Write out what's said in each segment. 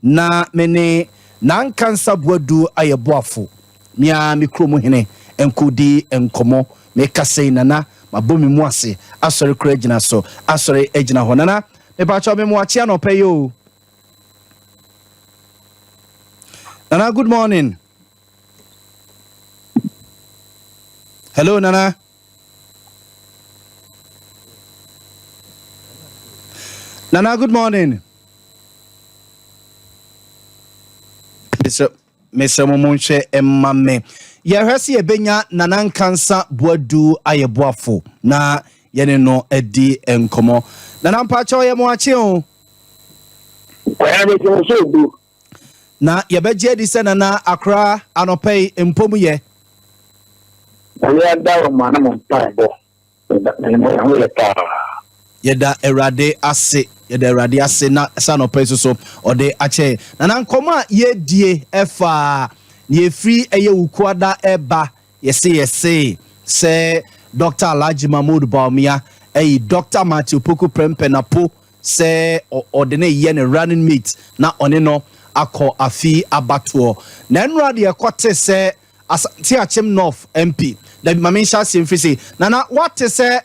na me ne Nankansa Boadu ayɛ boafo. Me ara me kurom hene nkɔdi nkɔmmɔ. Meka sei Nana, mabɔ me mu ase asɔre koraa agyina so, asɔre agyina hɔ. Nana, mepakyɛw me moakye anɔpa yi o. Nana, good morning. Hello, Nana. Nana, good morning. Mesrɛ mo monhwɛ mma me. Yɛhwɛ sɛ yɛbɛnya Nana Nkansa Boadu ayɛ boafo na yɛne no adi nkɔmmɔ. Nana mpakyɛw yɛ mo akye o. Na yɛbɛgye adi sɛ Nana akora anɔpa yi mpom yɛ. Nyame adaworoma ne mo mpaebɔ me ho yɛ paa. Yɛda Awurade ase, yɛda Awurade ase na sɛ anɔpa yi soso ɔde akyɛ yɛn. Nana nkɔmɔ a yɛdie ɛfa nea ɛfiri ɛyɛ Wukuada ɛba yɛse yɛse sɛ Doctor Alhaji Mahmood Bawumia ɛyi Doctor Matthew Poku Prempeh Napo sɛ ɔde no reyɛ ne running mate na ɔne no akɔ afi abatoɔ. Na ɛnora deɛ ɛkɔte sɛ Asante Akyem North MP, dabi ma menhyɛ aseɛ mfiri sei, Nana woate sɛ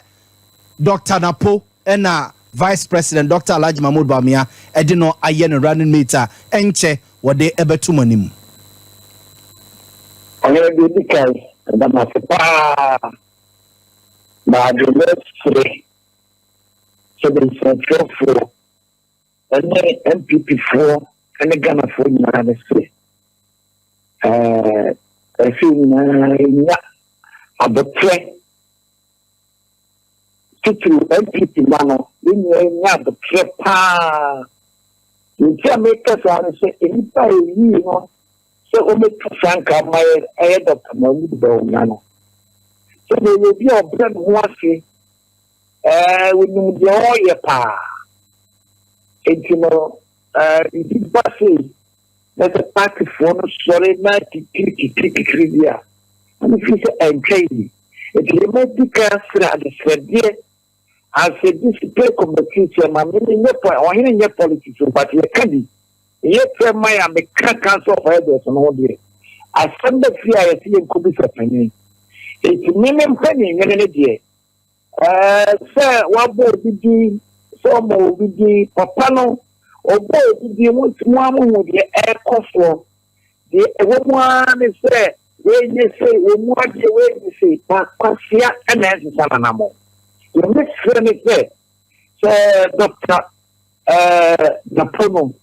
Doctor Napo na Vice President Doctor Alhaji Mahmood Bawumia de no ayɛ ne running mate a ɛnkyɛ wɔde bɛto mo anim? Ɔhene deɛ ɛdi kan, meda mo ase paa, na mɛsrɛ sɛdeɛ nsɛntwerɛfoɔ ne NPP foɔ ne Ghanafoɔ nyinaa ne sɛ ɛsɛ nyinaa nya abotrɛ titiriw NPP ma no yɛn nyinaa nya abotrɛ paa. Nti a meka saa ne sɛ nnipa a ɛyii no sɛ wɔbɛtu frankaa ma yɛ ɛyɛ Dr. Mahmoud Bawumia no sɛdeɛ ɛyɛ obi a ɔbrɛ ne ho ase. Ɛɛ, onim deɛ ɔreyɛ paa. Enti no, ɛɛ, biribi ba sei, na sɛ paatifoɔ no sɔre na kikiri kikiri kikiri bi a, na mefiri sɛ ɛntwa yie. Enti deɛ madi kan asrɛ adesrɛdeɛ as a discipline committee sɛ ma me nyɛ ɔhene nyɛ politics o, but yɛka bi. Meyɛ chairman a meka council of elders no ho deɛ, asɛm ba fie a yɛse yɛnkɔbisa panin. Enti me me mpanin nwene no deɛ, Ɛɛ, sɛ wabɔ obi din, sɛ ɔmmɔ obi din, papa no, ɔbɔ obi din, mo mo ara mohu deɛ ɛrekɔ soɔ. Deɛ ɛwɔ mu ara ne sɛ, wei nyɛ sei, wɔ mu adeɛ, wei nyɛ sei. Ba kwasea na ɛnsesa n'anammɔn. Deɛ mesrɛ ne sɛ, sɛ Dɔkta ɛɛ Dapo no,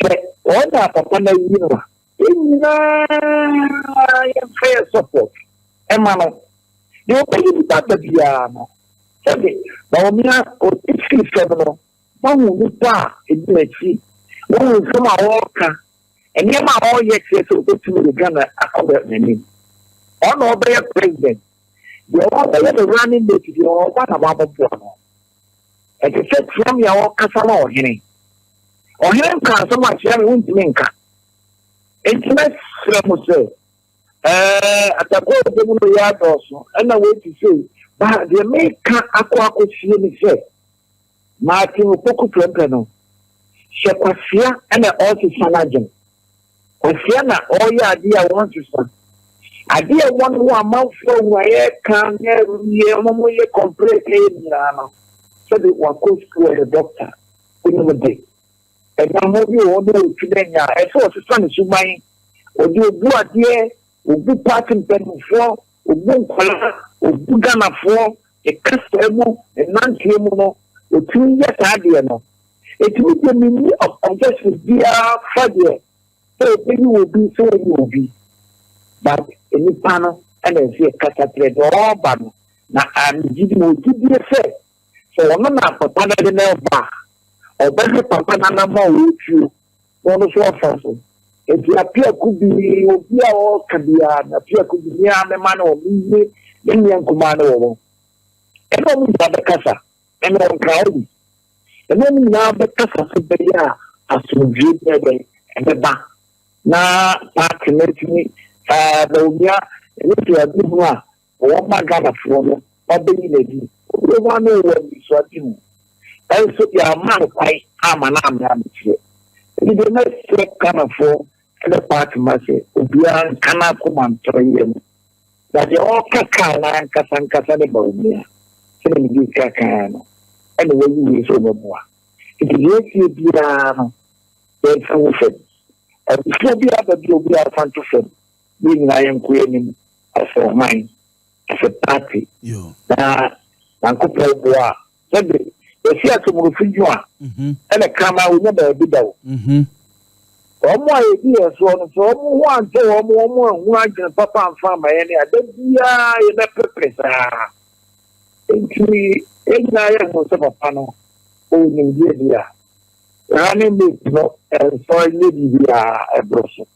sɛ wɔn na papa no ayi no a, yɛn nyinaa yɛmfa yɛ support ɛma no. Deɛ ɔbɛyi nipa ba biara no, sɛde Bawumia ɔte firi fam no, wahu nipa a ɛdi n'akyi, wahu nsɛm a ɔreka, nneɛma a ɔreyɛ kyerɛ sɛ ɔbɛtumi de Ghana akɔ n'anim. Ɔno na ɔbɛyɛ president. Deɛ ɔbɛyɛ ne running mate deɛ ɔba na wabɛboa no. Ɛte sɛ Kyeame a ɔrekasa ma ɔhene. Ɔhene nka asɛm a Kyeame wontumi nka. Enti mɛsrɛ mo sɛ, ɛɛ atakɔ a ɛbɛ mu no yɛ adɔɔso ɛna wei te sei. Ba deɛ meka akɔ akɔsie ne sɛ, Martin Opoku Prempeh no, hyɛ kwasea ɛna ɔresesa n'adwene. Kwasea na ɔreyɛ adeɛ a wɔnsesa. Adeɛ a ɛwɔ no ho amanfoɔ ahu a yɛreka na yɛ wɔn yɛ complain yɛ nyinaa no, sɛde wakɔ sukuu ɔyɛ doctor, onim de. Ɛna ho bi wɔ hɔ na ɔtwi no anya a, ɛsɛ ɔsesa ne suban. Ɔde obu adeɛ, obu party mpanimfoɔ, obu nkwadaa, obu Ghanafoɔ, ne kasa mu, ne nanteɛ mu no, ɔtumi yɛ saa adeɛ no. Enti me deɛ menni objection biara fa deɛ sɛ ɔbɛyi obi sɛ ɔyi obi. But nnipa no ɛna ɛsɛ yɛkasa kyerɛ deɛ ɔreba no. Na megye di, mewɔ gyidie sɛ sɛ ɔno na papa no de no reba a, ɔbɛhwɛ papa no anamɔ a ɔretuo na ɔno nso afa so. Enti Apiaku bi, obi a ɔreka biara no, Apiaku bi, me ara me mma ne wɔn, me me nua nkumaa ne wɔn. Ɛne wɔn nyinaa bɛkasa, ɛne wɔn nka hɔ bi. Ɛne wɔn nyinaa bɛkasa sɛ bɛyɛ a asomdwoe bɛyɛ dɛn ɛbɛba na paati no atumi ɛɛ Bawumia ɛne suadehunu a Wɔma Ghanafoɔ no wabɛyi no adi. Obi wɔ hɔ a na ɔwɔ anisoadehu nso yɛamma no kwan amma no ammra ammɛkyerɛ. Nti deɛ mɛsrɛ Ghanafoɔ ne party ma sɛ obiara nka n'akoma ntɔ yam. Na deɛ ɔreka kaa no ankasa ankasa ne Bawumia, sɛdeɛ medii kan kaeɛ no, ɛna wayi wei sɛ ɔbɛboa. Nti deɛ asie biara no, yɛmfa ngu fam. Abufuo biara ba bi a obiara mfa nto fam, na yɛn nyinaa yɛnkɔ yɛn anim as ɔman, as a party. Na Nyankopɔn boa a, sɛbe yɛsi asomorofi dwo a, mhm. ɛna kraman wonya baabi da o. Mhm. Wɔn a yɛdi yɛn soɔ no, sɛ wɔn ho antɔ wɔn, wɔn anhu adwene papa amfa ama yɛn a, da biara yɛbɛpepere saa. Nti yɛn nyinaa yɛhu sɛ papa no ɔwɔ nimdeɛ bi a, running mate no ɛnsɔ nyɛ biribi a ɛboro so.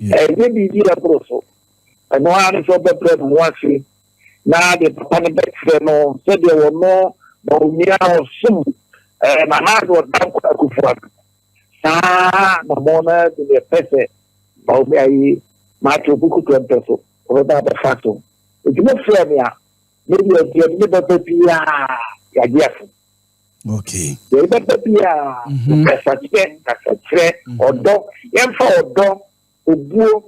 Ɛnyɛ biribi a ɛboro so. Ɛno ara ne sɛ ɔbɛbrɛ ne ho ase na deɛ papa no bɛkyerɛ no sɛdeɛ wɔno na onua ɔsom ɛɛ Nana Addo Dankwa Akufo-Addo saa na mo no de deɛ pɛ sɛ Bawumia yi Matthew Opoku Prempeh so ɔbɛba abɛfa so. Nti mo frɛ me a, me deɛ deɛ ne bɛba biara yɛagye atom. Okay. Deɛ ɛbɛba biara mhm. kasakyerɛ kasakyerɛ mhm. ɔdɔ yɛmfa ɔdɔ obuo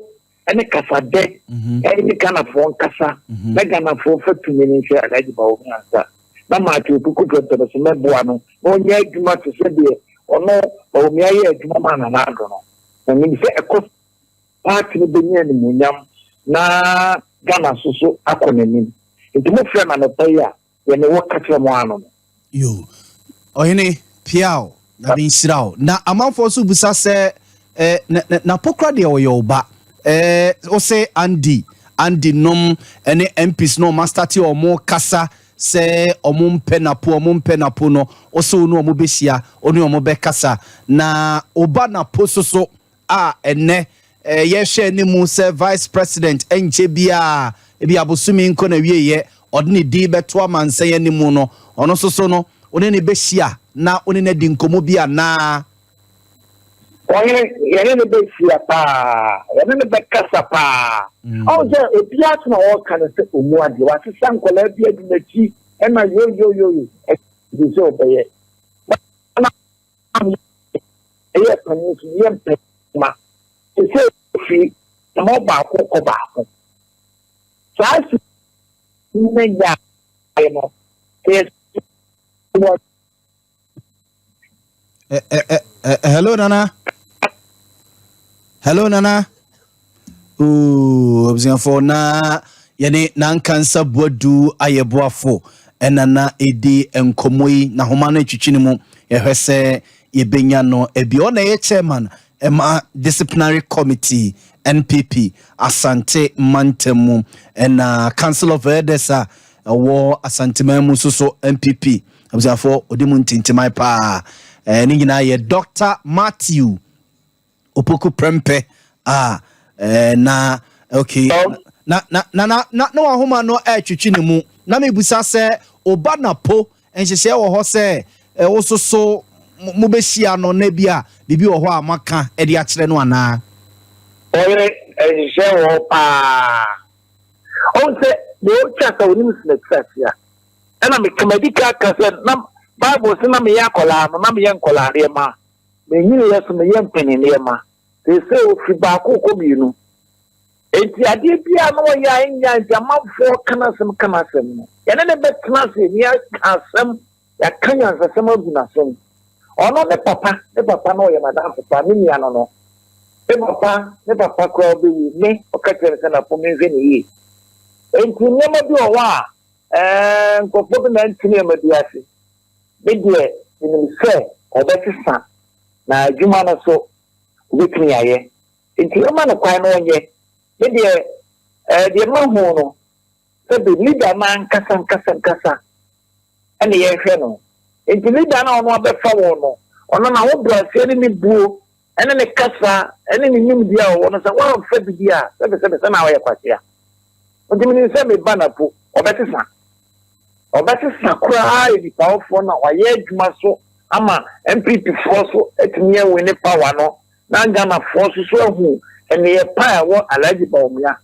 ne kasadɛ mhm. ɛne Ghanafoɔ nkasa na Ghanafoɔ fa tumi no nhyɛ Alhaji Bawumia nsa na Matthew Opoku Prempeh no so mɛboa no na ɔnyɛ adwuma te sɛ deɛ ɔno Bawumia yɛ adwuma ma Nana Addo no na nim sɛ ɛkɔ party no bɛnya animuonyam na Ghana so so akɔ n'anim nti mofrɛ no anɔpa yi a deɛ mewɔ ka kyerɛ mo ano no. Yo, ɔhene Piaw, Nyame nhyira wo. Na amanfoɔ nso bisa sɛ, eh, na, na, Napokora deɛ ɔyɛ wo ba. Eh, wo se Andy, Andy nom ne MPs no ɔma starte ɔmo kasa sɛ ɔmo mpɛ Napo, ɔmo mpɛ Napo no, wo se wo ne ɔmo bɛhyia, wo ne ɔmo bɛkasa. Na wo ba Napo soso a ɛnnɛ yɛhwɛ anim sɛ Vice President ɛnkyɛ biara, ebi abosome nkɔ n'awieɛ, ɔde ne din bɛto amansan anim no, ɔno nso so no, wo ne no bɛhyia na wo ne no adi nkɔmmɔ bi anaa? Ɔhene, yɛne no bɛhyia paa, yɛne no bɛkasa paa. Ɔhu sɛ obiara so na ɔreka no sɛ ɔmu adeɛ, wasesa nkwadaa bi adi n'akyi, ɛna yoyoyoyo, ɛde sɛ ɔbɛyɛ. Ɛyɛ panin nso yɛ mpɛma te sɛ ofiri ɛmɔ baako kɔ baako saa si na nya no sɛ Hello, Nana. Hello, Nana. Ooh, abusuafoɔ na yɛne Nankansa Boadu ayɛ boafo ɛna na ɛdi nkɔmmɔ yi na homa no atwitwi no mu yɛhwɛ sɛ yɛbɛnya no ebi. Ɔna ɛyɛ chairman ɛma disciplinary committee NPP Asante mantam mu ɛna Council of Elders a ɛwɔ Asanteman mu nso so NPP. Abusuafoɔ, ɔdi mu ntintiman paa. Ne nyinaa yɛ Dr Matthew Opoku Prempeh a na okay na na na na na na wahoma no ɛretwitwi ne mu na mebusa sɛ ɔba na po nhyehyɛ wɔ hɔ sɛ ɛwo soso mobɛhyia no na bi a biribi wɔ hɔ a moaka de akyerɛ no anaa? Ɔyɛ nhyehyɛ wɔ hɔ paa. Ɔhu sɛ deɛ ɔtwa sɛ onim sena twa ase a ɛna mekama di ka ka sɛ na Bible sɛ na meyɛ akɔlaa no na meyɛ nkɔlaa nneɛma menyiniiɛ so meyɛ mpanin nneɛma sɛ ofiri baako kɔ mmienu nti adeɛ biara na ɔyɛ a ɛnya nti amanfoɔ ka n'asɛm ka n'asɛm no yɛne ne bɛtena ase ne yɛaka asɛm yɛaka nyansasɛm agu n'asɛm. Ɔno ne papa na ɔyɛ madamfo pa ne nua no ne papa koraa ɔbɛwu me ɔka kyerɛ me sɛ Napo menhwɛ ne yie nti nneɛma bi wɔ hɔ a nkurɔfoɔ bi na nti nneɛma bi ase. Me deɛ menim sɛ ɔbɛsesa na adwuma no so obɛtumi ayɛ nti ɛma no kwan na ɔnyɛ. Me deɛ deɛ mahu no sɛbi leader no ankasa nkasa nkasa ɛna yɛhwɛ no nti leader no a ɔno abɛfa wɔn no ɔno na ahobrɛaseɛ ne ne buo ɛne ne kasa ɛne ne nimdeɛ a ɔwɔ no sɛ wɔamfa bibi a sɛbesɛbe sɛ na ɔyɛ kwasea nti menim sɛ meba Napo ɔbɛsesa ɔbɛsesa koraa yɛ nipafoɔ na wayɛ adwuma so ama NPP foɔ so atumi awi ne power no na Ghanafoɔ nso so ahu nneyɛ pa a ɛwɔ Alhaji Bawumia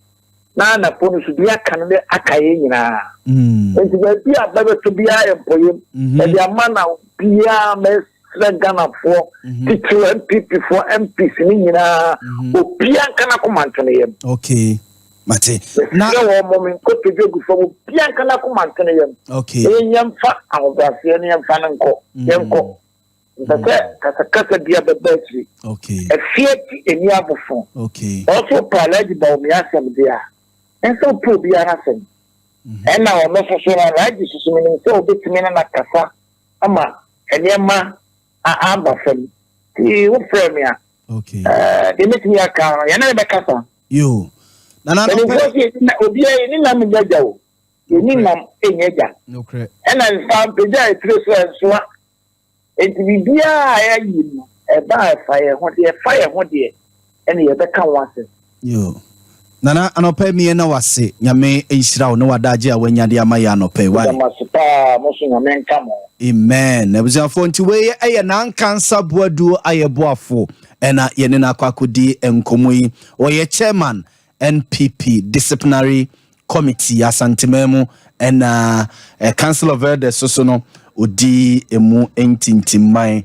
na Napo no so bi aka no de aka yɛ nyinaa. Nti baabi a bɛbɛto biara yɛ mpɔyam yɛde ama na biara mɛsrɛ. Mesrɛ Ghanafoɔ, titiriw NPP foɔ, MPs ne nyinaa, obia nka n'akoma nto ne yam. Okay, mate. Na mesrɛ wɔn mo, me nkotodwe gu fam, obia nka n'akoma nto ne yam. Ɛyɛ yɛmfa ahobrɛaseɛ ne yɛmfa no nkɔ, yɛnkɔ mpɛ sɛ kasakasa bia bɛba akyiri. Ɛfie ti ɛni abofo. Ɔso pɛ Alhaji Bawumia asɛm deɛ a, ɛnsɛ wopɛ obiara asɛm. Ɛna ɔno nso so no, Alhaji soso menim sɛ wobɛtumi ne nakasa ama nneɛma aba fam. Nti wofrɛ me a, deɛ mɛtumi aka no, yɛne ne bɛkasa. Yo, Nana. Mpanimfoɔ Nɔpɛ sɛ obiara yɛni nam nyɛ gya o, yɛni nam nyɛ gya. Ɛna nsa mpagya a ɛtire so ɛnsoa. Nti biribiara a ɛyɛ no, ɛba a ɛfa yɛn ho deɛ, ɛfa yɛn ho deɛ, ɛne yɛbɛka ho asɛm. Yo, Nana, anɔpɛ miɛ na wase. Nyame nhyira wo ne wadagye a wanya de ama yɛ anɔpɛ yi. Why? Dama so paa, mo so Nyame nka mo. Amen. Abusuafoɔ, nti wei ɛyɛ Nankansa Boaduo ayɛ boafo ɛna yɛne no akɔ akɔdi nkɔmmɔ yi. Ɔyɛ chairman NPP disciplinary committee Asanteman mu, ɛna Council of Elders so no ɔdi emu ntintimman.